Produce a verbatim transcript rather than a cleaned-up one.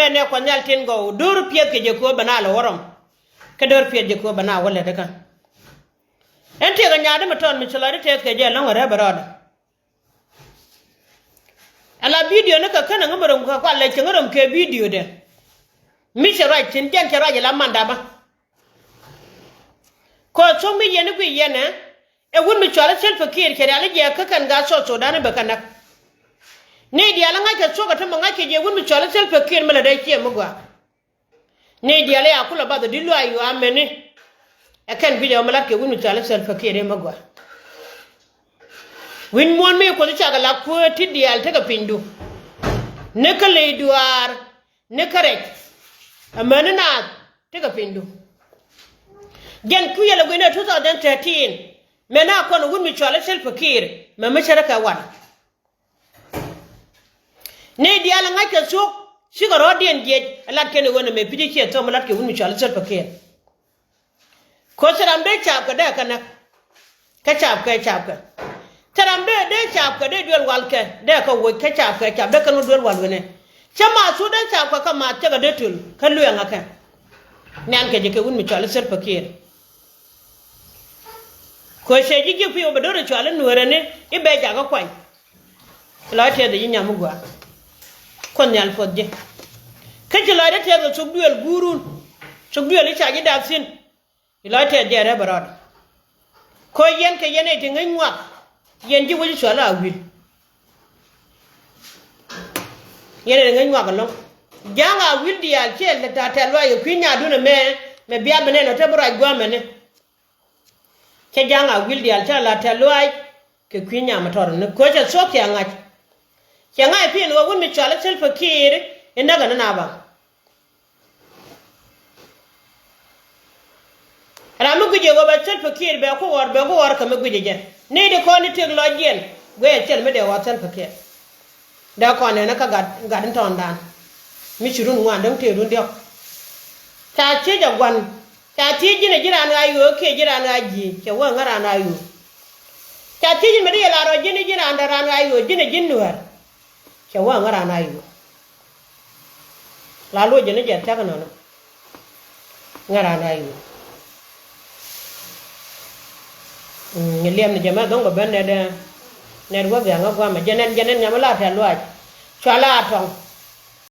Ɛn ɛ Kuɔth Nhial tin gɔw, do̱r piɛth kɛ jɛ kɛ ɣöö bɛ na lɛ wä rɔm. Kä do̱r piɛth jɛ kɛ ɣöö bɛ na wä lät kä. Ɛn tëëkɛ nyaatdä mi tɔt mi ci lɔcdä tëëth kɛ jɛ ɛlɔ̱ŋ rɛp rɔɔdɛ. Ala video ni kɛ känɛ ŋä mi röm kɛ kualɛ cɛ ŋä röm kɛ video dɛ. Mi cɛ ruac thi̱n jɛn cɛ ruac ila mandapä. Kɛ thuɔ̱k mi yɛn i̱ guic yɛn ɛ, ɛ wut mi cɔal i̱ Salva Kiir cɛ rial i̱ jɛ kä kɛn gaat South Sudan i̱ bɛ kɛ näk. Ni diaal i̱ ŋa̱ckɛ thuɔ̱k ɛ te mi ŋa̱ckɛ jɛ wut mi cɔal i̱ Salva Kiir mi lät ɛ ciɛ mi gɔaa. Ni diaal i̱ a kulɛ bath ɛ di luaac yu amɛni. Ɛ kɛn guic ɛ ɣöö mi la̱t kɛ wut mi cɔal i̱ Salva Kiir i̱ mi gɔaa. Wi̱ny muɔ̱ɔ̱n mi Kuoth cakɛ la kuäär ti diaal tekɛ pinydu. Ni kä ley duaar. Ni kärɛc. Amäni naath tekɛ pinydu. Jɛn kui̱ yɛl ɛ gui̱n ɛ two thousand thirteen. Mɛ na kɔn wut mi cɔal i̱ Salva Kiir mɛ mi cärä kɛ wan. Ni diaal ɛ ŋa̱ckɛ thuɔ̱k cikɛ rɔ̱ɔ̱diɛn jiɛc ɛ lat kɛn ɛ ɣöö nɛmɛ pi̱c ɛ ciɛ thom ɛ lat kɛ wut mi cɔal i̱ Salva Kiir. Ko̱ thil ram dee caapkɛ dee kɛ näk. Kä caapkɛ caapkɛ. Thil ram dee dee caapkɛ dee duel walkɛ dee kɛ woc kä caapkɛ caap dee kɛn wä duel wal wi̱nɛ. Cä maath thuk dee caapkɛ kä maath cä kɛ dee töl kä luɛɛŋä kɛ. Nɛn kɛ jɛ kɛ wut mi cɔal i̱ Salva Kiir. Ko̱ cɛ ji̱ ji̱ pi̱w bɛ do̱r i̱ cɔal i̱ nueerä ni i̱ bɛ jakä kuany. Lɔc tɛth ji̱ nyam mi gɔaa. Kuoth Nhial puɔth ji̱. Kä ci lɔcdä tɛth kɛ thuk duëël guurun. Thuk duëël i̱ ca ji̱ dap thi̱n. I̱ lɔc tɛth jɛ rɛp ɛ rɔɔdɛ. Ko̱ yɛn kɛ yɛn ɛ ti ŋäc ŋuak. Yɛn ji̱ wec i̱ cɔal a wi̱l. Yɛn ɛ ti ŋäc ŋuak ɛlɔ̱ŋ. Ja̱a̱ŋ a wi̱l diaal ciɛ la tɛ̈th luaac kɛ kui̱ nyaadun ɛmɛ. Mɛ bia bi nɛn ɔ te bi ruac gua̱a̱mɛ ni. Cä ja̱a̱ŋ a wi̱l diaal cä la tɛ̈th luaac kɛ kui̱ nyaam ɛ tɔt ni ko̱ cɛ thuɔ̱k cɛ ŋa̱c. Cɛ ŋa̱c pi̱i̱n ɣöö wut mi cɔal i̱ Salva Kiir i̱ näk ɛ ni na ba. Ram mi guic ɛ ɣöö bɛ Salva Kiir bɛ ku ɣɔr bɛ ku ɣɔr kɛ mi guic ɛ jɛ ni di kɔn i̱ tëk lɔcdiɛn guic ɛ cɛl mi dee ɣɔr Salva Kiir. Dee kɔn nɛn kä gat gat in tɔɔndan. Mi ci run ŋuan däŋ tëë run diɔ̱k. Ca thiec a gua̱n. Ca thiec ji̱n a ji̱ raan ɣa̱c ɣöö kiɛ ji̱ raan ɣa̱c ji̱ cɛ wä ŋä raan ɣa̱c ɣöö. Ca thiec ji̱n mi di yɛ la rɔ ji̱n ji̱ raan dee raan ɣa̱c ɣöö ji̱n a ji̱ nuäär. Cɛ wä ŋä raan ɣa̱c ɣöö. La luɔc jɛ ni jɛ thia̱k nɔnɔ. Ŋäran a yuu. Ni liɛm ni jɛ mɛ dhoŋ bɛ ben nɛt, nɛt wä gɛ̈ŋ ɛ guamɛ jɛ nɛn jɛ nɛn nyam la tɛ̈th luaac. Cua la tɔŋ.